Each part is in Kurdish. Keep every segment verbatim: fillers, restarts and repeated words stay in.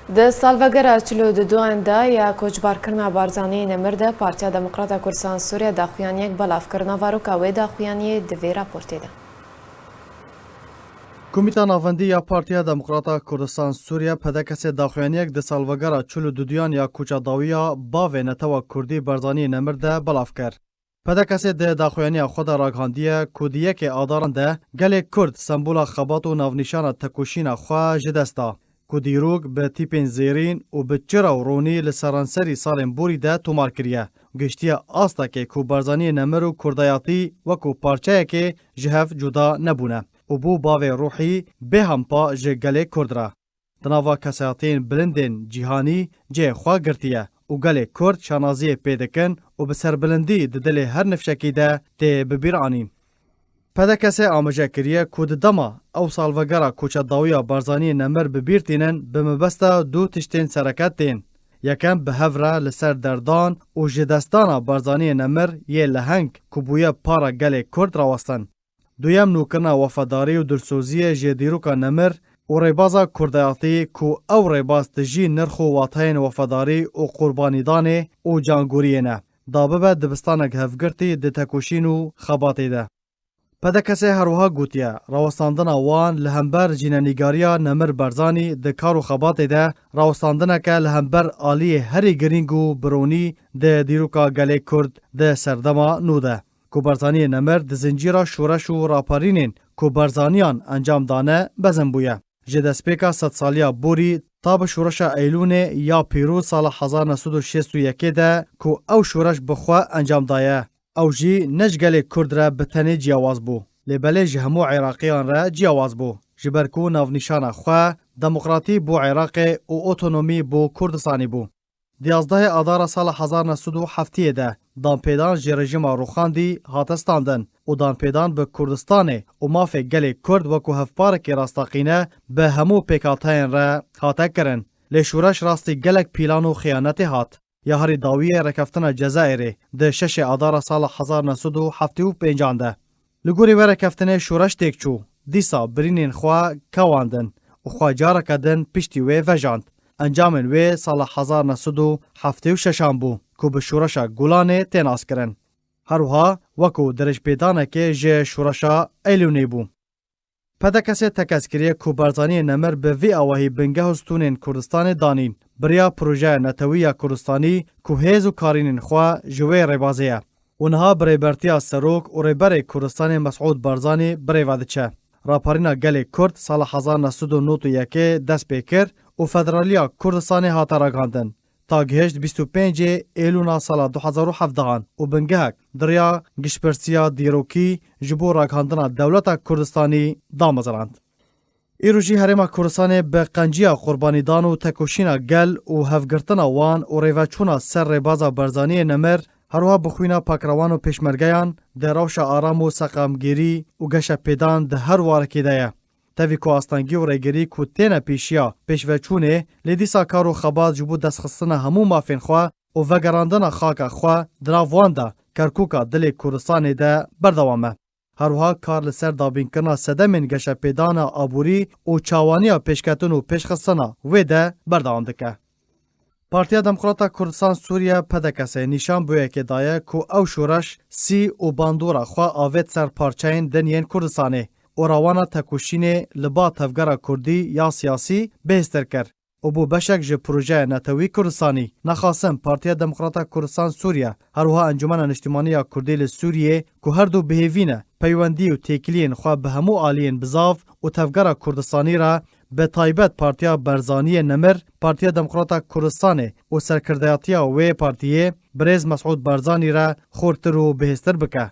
Di salvegera çil û duduyan de ya koçbarkirina Barzaniyê Nemir de Partiya Demokrata Kurdistan Sûriye daxuyaniyek belav kir. Navaroka wê daxuyaniyê di vê raportê de. Komîta Navendî ya Partiya Demokrata Kurdistan Sûriye, P D K S, daxuyaniyek di salvegera çil û duduyan ya koça dawî ya bavê netewa Kurdî Barzaniyê Nemir de belav kir. P D K S di daxuyaniya xwe de ragihandiye ku di yekê Adaran de gelê Kurd sembola xebat û navnîşana tekoşîna xwe ji dest da, ku dîrok bi tîpên zêrîn û bi çira û ronî li seranserî salên borî de tomar kiriye, gihiştiye astekê ku Barzaniyê Nemir û Kurdayatî wekû parçeyekê ji hev cuda nebûne û bû bavê ruhî bêhempa ji gelê Kurd re. Di nava kesayetiyên bilindên cîhanî cihê xwe girtiye û gelê Kurd şanaziyê pê dikin û bi serbilindî di dilê her nifşekî de tê bibîranîn. P D K S amaje kiriye ku di dema ew salvegera koça dawî ya Barzaniyê Nemir bi bîr tînin, bi mebesta du tiştên sereke tên. Yekem bi hev re li ser derdan û ji destdana Barzaniyê Nemir yê leheng ku bûye para gelê Kurd rawestin. Duyem nûkirina wefedarî û dilsoziyê ji dîroka Nemir û rêbaza kurdayatî ku ew rêbaz tijî nirx û wateyên wefedarî û qurbanîdanê û cangûriyê ne, da bibe dibistanek hevgirtî di tekoşîn û xebatê de. P D K S her wiha gotiye, rawestandina wan li hember jînenîgariya Nemir Barzanî di kar û xebatê de rawestandineke li hember aliyê herî girîng û bironî di dîroka gelê Kurd di serdema nû de. Ku Barzaniyê Nemir di zincîra şoreş û raperînên ku Barzaniyan encam dane mezin bûye. Ji destpêka sedsaliya borî ta bi şoreşa Eylûnê ya pîroz sala hezar neh sed û şêst û yekê de ku ew şoreş bi xwe encam daye, ew jî ne ji gelê Kurd re bi tenê ciyawaz bû, lê belê ji hemû Êraqiyan re ciyawaz bû, ji ber ku navnîşana xwe demokratî bo Êraqê û otonomî bo Kurdistanê bû. Di yazdehê Adara sala hezar neh sed û heftiyê de danpêdan ji rejîma rûxandî hate standin û danpêdan bi Kurdistanê û mafê gelê Kurd wekû hevparekî rastaqîne bi hemû pêkhateyên re hate kirin. Lê şoreş rastî gelek pîlan û xiyanetê hat. Ya herî dawiyê rêkeftina Cezayirê di şeşê Adara sala hezar neh sed û heftê û pêncan de. Li gorî wê rêkeftinê şoreş têk çû, dîsa birînên xwe kewandin û xwe careke din piştî wê vejand. Encamên wê sala hezar neh sed û heftê û şeşan bû ku bi şoreşa Gulanê tê naskirin. Her wiha wekû dirêjpêdanekê ji şoreşa Eylûnê bû. P D K S tekez kiriye ku Barzaniyê Nemir bi vî awahî bingeh û stûnên Kurdistanê danîn, biriya projeya netewî ya Kurdistanî ku hêz û karînên xwe ji wê rêbazê ye. Û niha bi rêbertiya Serok û Rêberê Kurdistanê Mesûd Barzanî bi rê ve diçe. Raparîna gelê Kurd sala hezar neh sed û nod û yekê dest pê kir û federaliya Kurdistanê hate ragihandin. Ta gihişt bîst û pêncê Êlûna sala du hezar û hevdehan û bingehek di riya giştpirsiya dîrokî ji bo ragihandina dewleta Kurdistanî dameziland. Îro jî Herêma Kurdistanê bi qenciya qurbanîdan û tekoşîna gel û hevgirtina wan û rêveçûna ser rêbaza Barzaniyê Nemir, her wiha bi xwîna pakrewan û pêşmergeyan di rewşa aram û seqamgîrî û geşepêdan di her warekê de ye. Tevî ku astengî û rêgirî ku têne pêşiya pêşveçûnê, lê dîsa kar û xebat ji bo destxistina hemû mafên xwe û vegerandina xaka xwe di nav wan de Kerkûka dilê Kurdistanê de berdewam e. Her wiha kar li ser dabînkirina sedemên geşepêdana aborî û çawaniya pêşketin û pêşxistina wê de berdewam dike. Partiya Demokrata Kurdistan Sûriye, P D K S, nîşan bi wê yekê daye ku ew şoreş sî û bandora xwe avêt ser parçeyên din yên Kurdistanê û rawana tekoşînê li ba tevgera kurdî ya siyasî bihêztir kir û bû beşek ji projeya netewî Kurdistanî. Nexasim Partiya Demokrata Kurdistan Sûriye, her wiha Encûmena Niştimanî ya Kurdî li Sûriyê ku her du bihêvî ne peywendî û têkiliyên xwe bi hemû aliyên bizav û tevgera Kurdistanî re, bi taybet Partiya Barzaniyê Nemir, Partiya Demokrata Kurdistanê û serkirdeyatiya wê partiyê birêz Mesûd Barzanî re xurtir û bihêztir bike.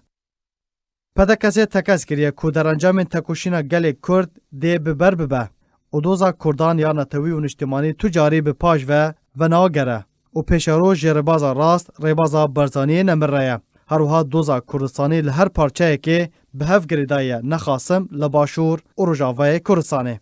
P D K S tekez kiriye ku derencamên tekoşîna gelê Kurd dê bi ber bibe û doza Kurdan ya netewî û niştimanî tu carî bi paş ve venagere û pêşeroj ji rêbaza rast, rêbaza Barzaniyê Nemir re ye. Her wiha doza Kurdistanî li her parçeyekê bi hev girêdayî ye, nexasim li Başûr û Rojavayê Kurdistanê.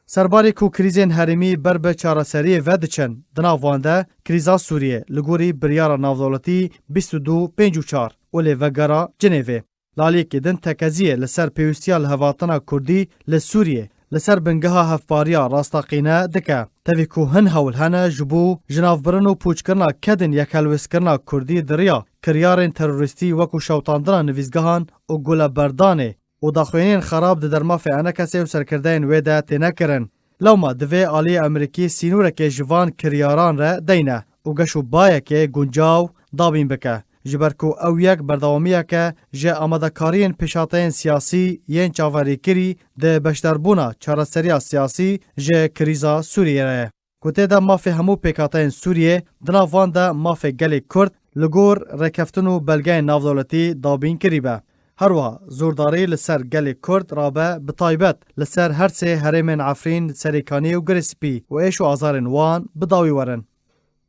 Serbarê ku krîzên herêmî ber bi çareseriyê ve diçin, di nav wan de krîza Sûriyê, li gorî biryara navdewletî bîst û du pêncî û çar û lê vegera Cinêvê. Li aliyekî din tekeziyê li ser pêwîstiya lihevhatina Kurdî li Sûriyê li ser bingeha hevpariya rastaqîne dike. Tevî ku hin hewl hene ji bo jinavbirin û pûçkirina kedên yekhelwêstkirina Kurdî di riya kiryarên terorîstî wekû şewtandina nivîsgehan û guleberdanê û daxuyaniyên xerab di dermafê ENKSê û serkirdeyên wê de têne kirin. Lewma divê aliyê Amerîkî sînorekê ji van kiryaran re deyne û geş û bayekê guncaw dabîn bike. Ji ber ku ew yek berdewamiyeke ji amadekariyên pêşhateyên siyasî yên çaverîkirî di beşdarbûna çareseriya siyasî ji krîza Sûriyê re ye. Ku tê de mafê hemû pêkhateyên Sûriyê, di nav van de mafê gelê Kurd, li gor rêkeftin û belgeyên navdewletî dabîn kirîbe. Herwiha zordarî li ser gelê Kurd rabe, bi taybet li ser her sê herêmên Efrîn, Serêkaniyê û Girê Spî û êş û azarên wan bi dawî werin.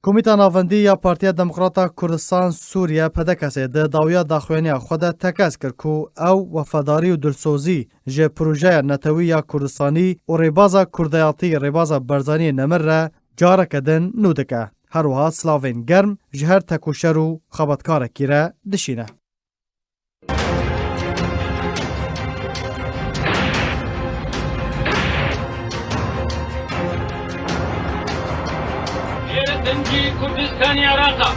Komîta Navendî ya Partiya Demokrata Kurdistan Sûriye, P D K S'ê, di dawiya daxuyaniya xwe de tekez kir ku ew wefadarî û dilsozî ji projeya netewî ya Kurdistanî û rêbaza kurdayatî, rêbaza Barzaniyê nemir re careke din nû dike. Her wiha silavên germ ji her tekoşer û xebatkarekî re dişîne. Êrî dengê Kurdistanê Iraqa.